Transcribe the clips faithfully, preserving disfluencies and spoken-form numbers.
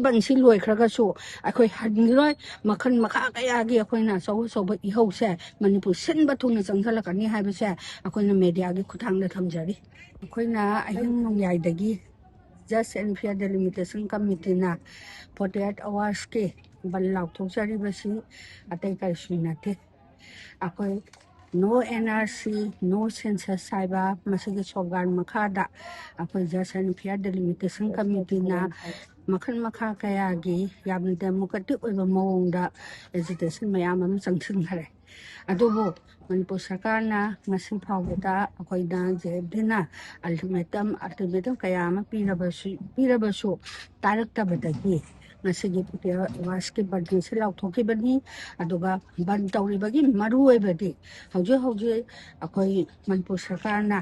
ꯄꯟꯁꯤ ꯂꯣꯏꯈ꯭ꯔꯒꯁꯨ ꯑꯩꯈꯣꯏ ꯍꯟꯈꯤꯔꯣꯏ꯫ ꯃꯈꯜ ꯃꯈꯥ ꯀꯌꯥꯒꯤ ꯑꯩꯈꯣꯏꯅ ꯑꯆꯧ ꯑꯆꯧꯕ ꯏꯍꯧꯁꯦ ꯃꯅꯤꯄꯨꯔ ꯁꯤꯟꯕ ꯊꯨꯡꯅ ꯆꯪꯁꯤꯜꯂꯛꯀꯅꯤ ꯍꯥꯏꯕꯁꯦ ꯑꯩꯈꯣꯏꯅ ꯃꯦꯗꯤꯌꯥꯒꯤ ꯈꯨꯠꯊꯥꯡꯗ ꯊꯝꯖꯔꯤ꯫ ꯑꯩꯈꯣꯏꯅ ꯑꯍꯤꯡ ꯅꯣꯡꯌꯥꯏꯗꯒꯤ Just and Fair Delimitation Committeeꯅ forty eight hoursꯀꯤ ꯕꯟ ꯂꯥꯎꯊꯣꯛꯆꯔꯤꯕꯁꯤ ꯑꯇꯩ ꯀꯔꯤꯁꯨ ꯅꯠꯇꯦ꯫ ꯑꯩꯈꯣꯏ No NRC, No Census ꯍꯥꯏꯕ ꯃꯁꯤꯒꯤ ꯁꯣꯒꯥꯟ ꯃꯈꯥꯗ ꯑꯩꯈꯣꯏ Just and Fair Delimitation Committeeꯅ ꯃꯈꯜ ꯃꯈꯥ ꯀꯌꯥꯒꯤ ꯌꯥꯝꯅ democratic ꯑꯣꯏꯕ ꯃꯑꯣꯡꯗ agitation ꯃꯌꯥꯝ ꯑꯃ ꯆꯪꯁꯤꯟꯈꯔꯦ꯫ ꯑꯗꯨꯕꯨ ꯃꯅꯤꯄꯨꯔ ꯁꯔꯀꯥꯔꯅ ꯉꯁꯤ ꯐꯥꯎꯕꯗ ꯑꯩꯈꯣꯏꯅ JFDꯅ ultimatum, ultimatum ꯀꯌꯥ ꯑꯃ ꯄꯤꯔꯕꯁꯨ, ꯄꯤꯔꯕꯁꯨ ꯇꯥꯔꯛꯇꯕꯗꯒꯤ ꯉꯁꯤꯒꯤ forty eight hoursꯀꯤ ꯕꯟ ꯑꯁꯤ ꯂꯥꯎꯊꯣꯛꯈꯤꯕꯅꯤ꯫ ꯑꯗꯨꯒ ꯕꯟ ꯇꯧꯔꯤꯕꯒꯤ ꯃꯔꯨꯑꯣꯏꯕꯗꯤ ꯍꯧꯖꯤꯛ ꯍꯧꯖꯤꯛ ꯑꯩꯈꯣꯏ ꯃꯅꯤꯄꯨꯔ ꯁꯔꯀꯥꯔꯅ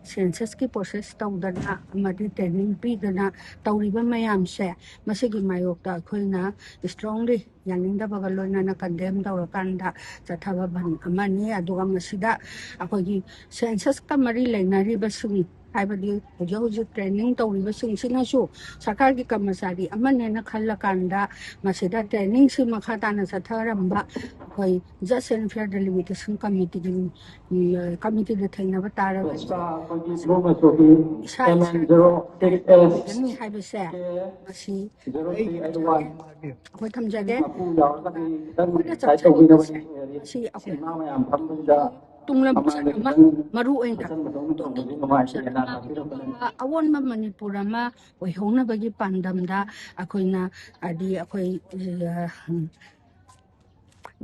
censusꯀꯤ process ꯇꯧꯗꯅ ꯑꯃꯗꯤ training ꯄꯤꯗꯅ ꯇꯧꯔꯤꯕ ꯃꯌꯥꯝꯁꯦ ꯃꯁꯤꯒꯤ ꯃꯥꯌꯣꯛꯇ ꯑꯩꯈꯣꯏꯅ strongly ꯌꯥꯅꯤꯡꯗꯕꯒ ꯂꯣꯏꯅꯅ condemn ꯇꯧꯔꯀꯥꯟꯗ ꯆꯠꯊꯕ ꯕꯟ ꯑꯃꯅꯤ꯫ ꯑꯗꯨꯒ ꯃꯁꯤꯗ ꯑꯩꯈꯣꯏꯒꯤ censusꯀ ꯃꯔꯤ ꯂꯩꯅꯔꯤꯕꯁꯤꯡ, ꯍꯥꯏꯕꯗꯤ ꯍꯧꯖꯤꯛ ꯍꯧꯖꯤꯛ training ꯇꯧꯔꯤꯕꯁꯤꯡꯁꯤꯅꯁꯨ ꯁꯔꯀꯥꯔꯒꯤ ꯀꯔꯃꯆꯥꯔꯤ ꯑꯃꯅꯦꯅ ꯈꯜꯂꯀꯥꯟꯗ ꯃꯁꯤꯗ trainingꯁꯤ ꯃꯈꯥ ꯇꯥꯅ ꯆꯠꯊꯔꯝꯕ ꯑꯩꯈꯣꯏ Just and Fair Delimitation Committeeꯒꯤ, ꯎꯝ, committeeꯗ ꯊꯦꯡꯅꯕ ꯇꯥꯔꯒꯁꯨ ꯏꯁꯥ ꯏꯁꯥꯒꯤ ꯍꯥꯏꯕꯁꯦ ꯃꯁꯤ ꯑꯩꯈꯣꯏ ꯊꯝꯖꯒꯦ꯫ ꯑꯩꯈꯣꯏꯅ ꯆꯠꯆꯔꯤꯕꯁꯦ ꯃꯁꯤ ꯑꯩꯈꯣꯏ ꯇꯨꯡꯂꯝꯆꯠ ꯑꯃ, ꯃꯔꯨ ꯑꯣꯏꯅ ꯇꯨꯡꯒꯤ ꯇꯨꯡꯂꯝꯆꯠ ꯑꯃ, ꯑꯐꯕ ꯑꯑꯣꯟꯕ ꯃꯅꯤꯄꯨꯔ ꯑꯃ ꯑꯣꯏꯍꯧꯅꯕꯒꯤ ꯄꯥꯟꯗꯝꯗ ꯑꯩꯈꯣꯏꯅ, ꯍꯥꯏꯗꯤ ꯑꯩꯈꯣꯏ, ꯑ,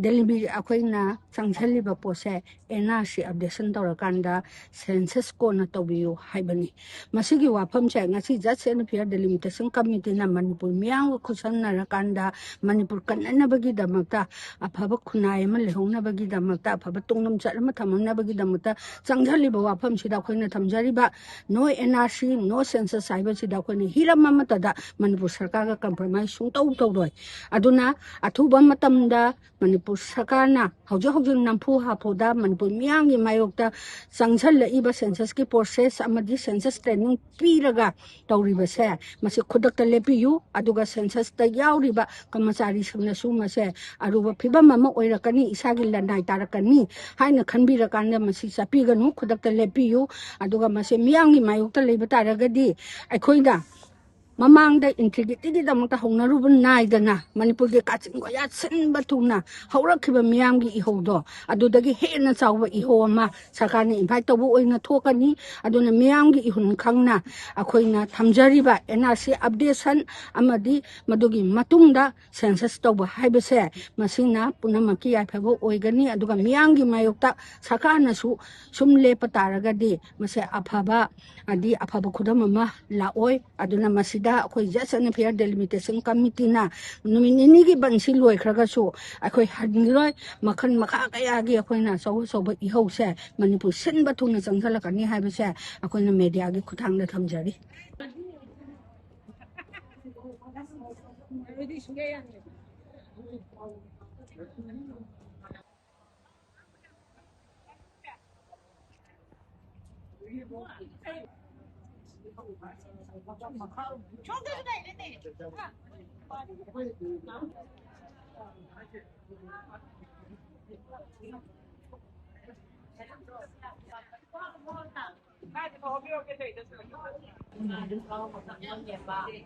ꯗꯦꯜꯂꯤ ꯑꯩꯈꯣꯏꯅ ꯆꯪꯁꯤꯜꯂꯤꯕ ꯄꯣꯠꯁꯦ NRC updation ꯇꯧꯔꯀꯥꯟꯗ census ꯀꯣꯟꯅ ꯇꯧꯕꯤꯌꯨ ꯍꯥꯏꯕꯅꯤ꯫ ꯃꯁꯤꯒꯤ ꯋꯥꯐꯝꯁꯦ ꯉꯁꯤ Just and Fair Delimitation Committeeꯅ Manipur ꯃꯤꯌꯥꯝꯒ ꯈꯨꯠꯁꯝꯅꯔꯀꯥꯟꯗ Manipur ꯀꯟꯅꯅꯕꯒꯤꯗꯃꯛꯇ, ꯑꯐꯕ ꯈꯨꯟꯅꯥꯏ ꯑꯃ ꯂꯩꯍꯧꯅꯕꯒꯤꯗꯃꯛꯇ, ꯑꯐꯕ ꯇꯨꯡꯂꯝꯆꯠ ꯑꯃ ꯊꯝꯍꯧꯅꯕꯒꯤꯗꯃꯛꯇ ꯆꯪꯁꯤꯜꯂꯤꯕ ꯋꯥꯐꯝꯁꯤꯗ ꯑꯩꯈꯣꯏꯅ ꯊꯝꯖꯔꯤꯕ No NRC, No Census ꯍꯥꯏꯕꯁꯤꯗ ꯑꯩꯈꯣꯏꯅ ꯍꯤꯔꯝ ꯑꯃꯠꯇꯗ ꯃꯅꯤꯄꯨꯔ ꯁꯔꯀꯥꯔꯒ compromise ꯁꯨꯡꯇꯧ ꯇꯧꯔꯣꯏ꯫ ꯑꯗꯨꯅ ꯑꯊꯨꯕ ꯃꯇꯝꯗ ꯃꯅꯤꯄꯨꯔ ꯁꯔꯀꯥꯔꯅ ꯍꯧꯖꯤꯛ ꯍꯧꯖꯤꯛ ꯅꯝꯐꯨ ꯍꯥꯐꯨꯗ ꯃꯅꯤꯄꯨꯔ ꯃꯤꯌꯥꯝꯒꯤ ꯃꯥꯌꯣꯛꯇ ꯆꯪꯁꯤꯜꯂꯛꯏꯕ ꯁꯦꯟꯁꯁꯀꯤ ꯄ꯭ꯔꯣꯁꯦꯁ ꯑꯃꯗꯤ ꯁꯦꯟꯁꯁ ꯇ꯭ꯔꯦꯅꯤꯡ ꯄꯤꯔꯒ ꯇꯧꯔꯤꯕꯁꯦ, ꯃꯁꯤ ꯈꯨꯗꯛꯇ ꯂꯦꯞꯄꯤꯌꯨ꯫ ꯑꯗꯨꯒ ꯁꯦꯟꯁꯁꯇ ꯌꯥꯎꯔꯤꯕ ꯀꯔꯃꯆꯥꯔꯤꯁꯤꯡꯅꯁꯨ ꯃꯁꯦ ꯑꯔꯨꯕ ꯐꯤꯕꯝ ꯑꯃ ꯑꯣꯏꯔꯛꯀꯅꯤ, ꯏꯁꯥꯒꯤ ꯂꯅꯥꯏ ꯇꯥꯔꯛꯀꯅꯤ ꯍꯥꯏꯅ ꯈꯟꯕꯤꯔꯀꯥꯟꯗ ꯃꯁꯤ ꯆꯠꯄꯤꯒꯅꯨ, ꯈꯨꯗꯛꯇ ꯂꯦꯞꯄꯤꯌꯨ꯫ ꯑꯗꯨꯒ ꯃꯁꯤ ꯃꯤꯌꯥꯝꯒꯤ ꯃꯥꯌꯣꯛꯇ ꯂꯩꯕ ꯇꯥꯔꯒꯗꯤ ꯑꯩꯈꯣꯏꯅ ꯃꯃꯥꯡꯗ ꯏꯟꯇ꯭ꯔꯤꯒꯤꯇꯤꯒꯤꯗꯃꯛꯇ ꯍꯧꯅꯔꯨꯕ ꯅꯥꯏꯗꯅ ꯃꯅꯤꯄꯨꯔꯒꯤ ꯀꯥꯆꯤꯟ ꯀꯣꯌꯥ ꯁꯤꯟꯕ ꯊꯨꯡꯅ ꯍꯧꯔꯛꯈꯤꯕ ꯃꯤꯌꯥꯝꯒꯤ ꯏꯍꯧꯗꯣ, ꯑꯗꯨꯗꯒꯤ ꯍꯦꯟꯅ ꯆꯥꯎꯕ ꯏꯍꯧ ꯑꯃ ꯁꯔꯀꯥꯔꯅ ꯏꯟꯚꯥꯏꯠ ꯇꯧꯕ ꯑꯣꯏꯅ ꯊꯣꯛꯀꯅꯤ꯫ ꯑꯗꯨꯅ ꯃꯤꯌꯥꯝꯒꯤ ꯏꯍꯨꯟ ꯈꯪꯅ ꯑꯩꯈꯣꯏꯅ ꯊꯝꯖꯔꯤꯕ ꯑꯦꯟ ꯑꯥꯔ ꯁꯤ ꯑꯞꯗꯦꯁꯟ ꯑꯃꯗꯤ ꯃꯗꯨꯒꯤ ꯃꯇꯨꯡꯗ ꯁꯦꯟꯁꯁ ꯇꯧꯕ ꯍꯥꯏꯕꯁꯦ, ꯃꯁꯤꯅ ꯄꯨꯝꯅꯃꯛꯀꯤ ꯌꯥꯏꯐꯕ ꯑꯣꯏꯒꯅꯤ꯫ ꯑꯗꯨꯒ ꯃꯤꯌꯥꯝꯒꯤ ꯃꯥꯌꯣꯛꯇ ꯁꯔꯀꯥꯔꯅꯁꯨ ꯁꯨꯝ ꯂꯦꯞꯄ ꯇꯥꯔꯒꯗꯤ ꯃꯁꯦ ꯑꯐꯕ, ꯍꯥꯏꯗꯤ ꯑꯐꯕ ꯈꯨꯗꯝ ꯑꯃ ꯂꯥꯛꯑꯣꯏ꯫ ꯑꯗꯨꯅ ꯃꯁꯤꯗ ꯑꯩꯈꯣꯏ ꯖꯁ ꯑꯦꯟ ꯐꯤꯌꯔ ꯗꯦꯂꯤꯃꯤꯇꯦꯁꯟ ꯀꯃꯤꯇꯤꯅ ꯅꯨꯃꯤꯠ ꯅꯤꯅꯤꯒꯤ ꯕꯟꯁꯤ ꯂꯣꯏꯈ꯭ꯔꯒꯁꯨ ꯑꯩꯈꯣꯏ ꯍꯟꯈꯤꯔꯣꯏ꯫ ꯃꯈꯜ ꯃꯈꯥ ꯀꯌꯥꯒꯤ ꯑꯩꯈꯣꯏꯅ ꯑꯆꯧ ꯑꯆꯧꯕ ꯏꯍꯧꯁꯦ ꯃꯅꯤꯄꯨꯔ ꯁꯤꯟꯕ ꯊꯨꯡꯅ ꯆꯪꯁꯤꯜꯂꯛꯀꯅꯤ ꯍꯥꯏꯕꯁꯦ ꯑꯩꯈꯣꯏꯅ ꯃꯦꯗꯤꯌꯥꯒꯤ ꯈꯨꯠꯊꯥꯡꯗ ꯊꯝꯖꯔꯤ꯫